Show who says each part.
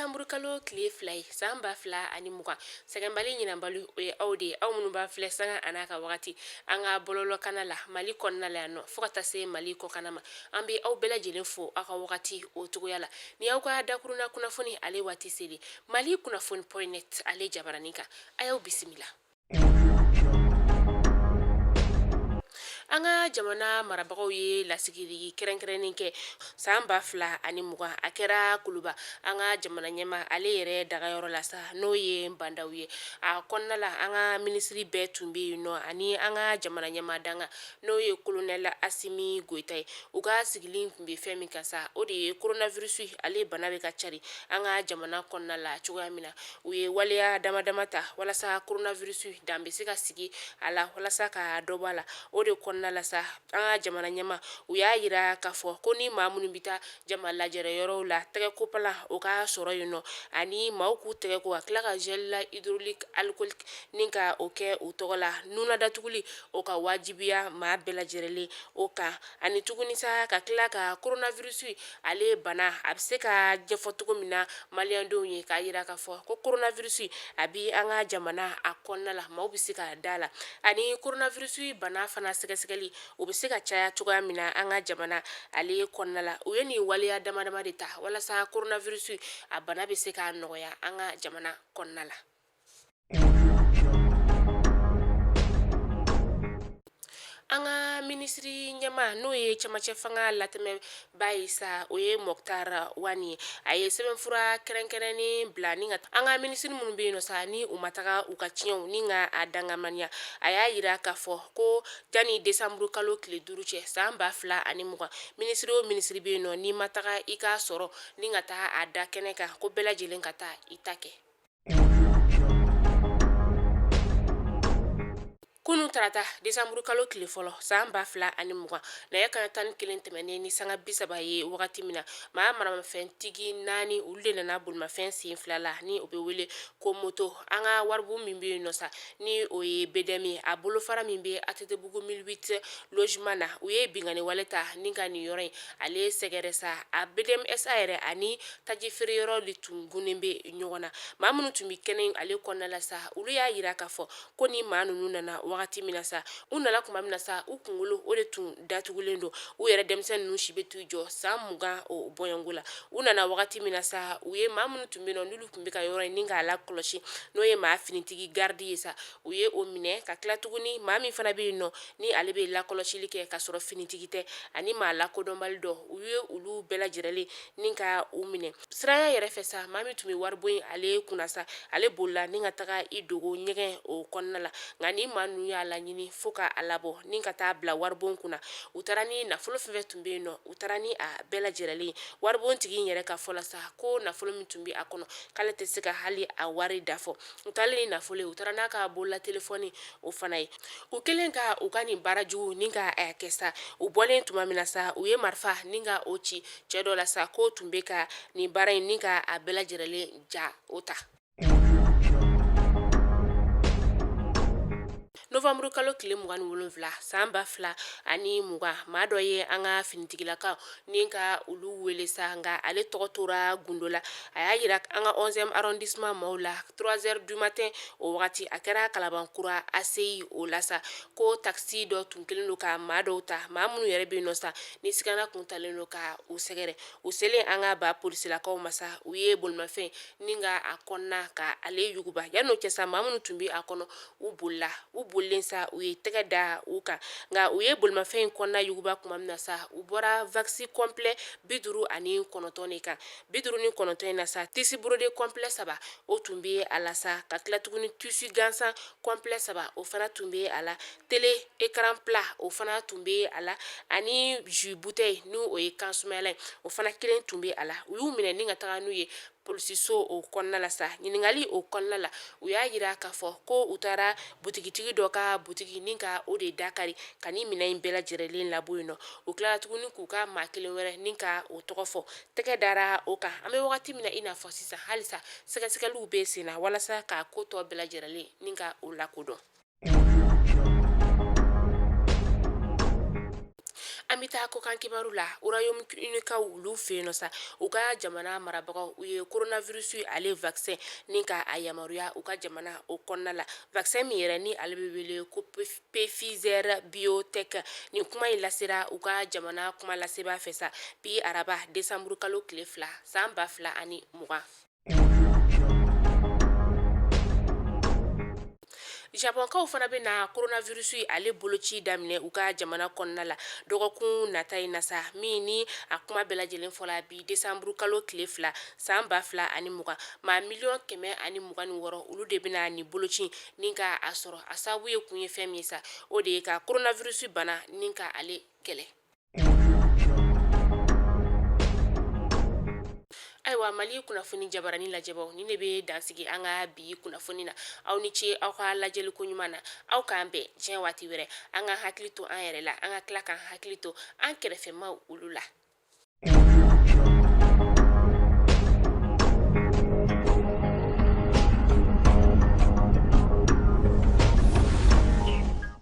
Speaker 1: Desanburu kalo tile 2 ye san 2020. Sɛgɛnbali ɲinanbali, o ye aw de ye, aw minnu b'a filɛ sanga a n'a ka wagati an ka bɔlɔlɔkana la Mali kɔnɔna la yan nɔ, fo ka taa se Mali kɔkanna ma. An bɛ aw bɛɛ lajɛlen fo aw ka wagati o cogoya la. Ni aw ka dakurunna kunnafoni ale waati seli, Mali kunnafoni point net ale jabaranin kan, a y'aw bisimila. An ka jamana marabagaw ye lasigili kɛrɛnkɛrɛnnen kɛ san 2020. A kɛra Kuluba, an ka jamana ɲɛmaa ale yɛrɛ dagayɔrɔ la sa, n'o ye Ba Ndaw ye. A kɔnɔna la, an ka minisiri bɛɛ tun bɛ yen nɔ, ani an ka jamana ɲɛmaa danga, n'o ye kolonɛli Asimi Goyita ye. U ka sigili tun bɛ fɛn min kan sa, o de ye coronavirus ale bana bɛ ka cari an ka jamana kɔnɔna la cogoya min na. U ye waleya dama dama ta walasa coronavirus dan bɛ se ka sigi a la, walasa ka dɔ bɔ a la. O de kɔnɔna la sa, an ka jamana ɲɛmaa u y'a jira k'a fɔ ko ni maa minnu bɛ taa jama lajɛrɛ yɔrɔw la, tɛgɛkopalan o ka sɔrɔ yen nɔ, ani maaw k'u tɛgɛ ko ka tila ka gel hydroalcoolique ni ka o kɛ u tɔgɔ la, nuna datuguli o ka wajibiya maa bɛɛ lajɛrɛlen o kan, ani tuguni sa ka tila ka coronavirus ale bana a bɛ se ka ɲɛfɔ cogo min na maliyɛndenw ye, k'a jira k'a fɔ ko coronavirus a bɛ an ka jamana a kɔnɔna la, maaw bɛ se ka da la, ani coronavirus bana fana sɛgɛsɛgɛli o bɛ se ka caya cogoya min na an ka jamana ale kɔnɔna la. U ye nin waleya dama dama de ta walasa coronavirus a bana bɛ se ka nɔgɔya an ka jamana kɔnɔna la. An ka minisiri ɲɛmaa, n'o ye cɛmancɛ fanga latɛmɛbaa ye sa, o ye Moctar Ouane ye. A ye sɛbɛnfura kɛrɛnkɛrɛnnen bila ni ka an ka minisiri minnu bɛ yen nɔ sa, ni u ma taga u ka tiɲɛw ni ka a dangamaniya. A y'a jira k'a fɔ ko janni desanburu kalo tile 5 cɛ san 2020, minisiri o minisiri bɛ yen nɔ, n'i ma taga i ka sɔrɔ ni ka taa a da kɛnɛ kan, ko bɛɛ lajɛlen ka taa i ta kɛ. Kunun tarata desanburu kalo tile fɔlɔ san 2020, nɛgɛ kanɲɛ 11 tɛmɛnen ni sanga 30 ye wagati min na, maa maramafɛntigi 4, olu de nana bolimafɛn sen fila la, ni o bɛ wele ko moto, an ka waribon min bɛ yen nɔ sa, ni o ye BDM, a bolofara min bɛ ATTbugu 1008 logement na. U ye binkanni wale ta ni ka nin yɔrɔ in ale sɛgɛrɛ sa. A BDM SA yɛrɛ ani taji feere yɔrɔ de tun gunnen bɛ ɲɔgɔn na. Maa minnu tun bɛ kɛnɛ ale kɔnɔna la sa, olu y'a jira k'a fɔ ko ni maa ninnu nana wagati min na sa, u nana tuma min na sa, u kunkolo o de tun datugulen don. U yɛrɛ denmisɛnnin ninnu si bɛ t'u jɔ san 20 o bɔɲɔgɔnko la. U nana wagati min na sa, u ye maa minnu tun bɛ yen nɔ, n'olu tun bɛ ka yɔrɔ in ni k'a lakɔlɔsi, n'o ye maa finitigi garidi ye sa, u ye o minɛ ka tila tuguni. Maa min fana bɛ yen nɔ, ni ale bɛ lakɔlɔsili kɛ ka sɔrɔ finitigi tɛ, ani maa lakodɔnbali dɔ, u ye olu bɛɛ lajɛrɛlen ni ka u minɛ. Siranya yɛrɛ fɛ sa, maa min tun bɛ waribon in ale kunna sa, ale bolila ni ka taga i dogo ɲɛgɛn o kɔnɔna la. Nka ni maa ninnu y'a laɲini fo ka a labɔ ni ka taa bila waribon kunna. U taara ni nafolo fɛn fɛn tun bɛ yen nɔ, u taara ni a bɛɛ lajɛrɛlen. Waribontigi in yɛrɛ ka fɔ la sa, ko nafolo min tun bɛ a kɔnɔ, k'ale tɛ se ka hali a wari da fɔ. U taalen ni nafolo ye, u taara n'a ka bolola telefɔni o fana ye. U kɛlen ka u ka nin baara jugu ni ka a kɛ sa, u bɔlen tuma min na sa, u ye marifa ni ka o ci cɛ dɔ la sa, k'o tun bɛ ka nin baara in ni ka a bɛɛ lajɛrɛlen ja o ta. Novanburu kalo tile 27 san 2020, maa dɔ ye an ka finitigilakaw ni ka olu wele sa, nka ale tɔgɔ tora gundo la. A y'a jira an ka 11e arrondissement maaw la 3 heures du matin o wagati, a kɛra Kalabankura ACI o la sa, ko taxi dɔ tun kɛlen don ka maa dɔw ta, maa minnu yɛrɛ bɛ yen nɔ sa, ni sigana kun talen don ka u sɛgɛrɛ. U selen an ka ba polisilakaw ma sa, u ye bolimafɛn ni ka a kɔnɔna ka ale yuguba. Yan'o cɛ sa, maa minnu tun bɛ a kɔnɔ, u bolila. U bolilen sa, u ye tɛgɛ da u kan. Nka u ye bolimafɛn in kɔnɔna yuguba tuma min na sa, u bɔra wax complet 59 de kan. 59 in na sa, tissu brodé complet saba, o tun bɛ a la sa, ka tila tuguni tissu gansan complet saba, o fana tun bɛ a la, télé écran plat, o fana tun bɛ a la, ani jus bouteille, n'o ye kansumayalan ye, o fana kelen tun bɛ a la. U y'u minɛ ni ka taga n'u ye polisiso o kɔnɔna la sa. Ɲininkali o kɔnɔna la, u y'a jira k'a fɔ ko u taara butigitigi dɔ ka butigi ni ka o de dakari ka ni minɛn in bɛɛ lajɛrɛlen labɔ yen nɔ. U tilara tuguni k'u ka maa kelen wɛrɛ ni ka o tɔgɔ fɔ, tɛgɛ dara o kan. An bɛ wagati min na i n'a fɔ sisan, halisa sɛgɛsɛgɛliw bɛ sen na walasa ka ko tɔ bɛɛ lajɛrɛlen ni ka o lakodɔn. An An bɛ taa kɔkan kibaru la. Royaume-Uni-kaw olu fɛ yen nɔ sa, u ka jamana marabagaw u ye coronavirus ale vaccin ni ka a yamaruya u ka jamana o kɔnɔna la, vaccin min yɛrɛ ni ale bɛ wele ko Pfizer BioNTech. Nin kuma in lasera u ka jamana kuma lasebaa fɛ sa bi araba décembre kalo tile 2 san 2020. Japɔnkaw fana bɛ na coronavirus ale boloci daminɛ u ka jamana kɔnɔna la dɔgɔkun nata in na sa, min ni a kuma bɛɛ lajɛlen fɔla bi décembre kalo tile 2 san 2020. Maa 126 miliyɔn olu de bɛna nin boloci ni ka a sɔrɔ. A sababu ye kun ye fɛn min ye sa, o de ye ka coronavirus bana ni ka ale kɛlɛ. Ayiwa, Mali kunnafoni jabarani lajɛbaw, nin de bɛ dansigi an ka bi kunnafoni na. Aw ni ce aw ka lajɛli ko ɲuman na. Aw k'an bɛn diɲɛ waati wɛrɛ. An ka hakili to an yɛrɛ la, an ka tila k'an hakili to an kɛrɛfɛmaw olu la.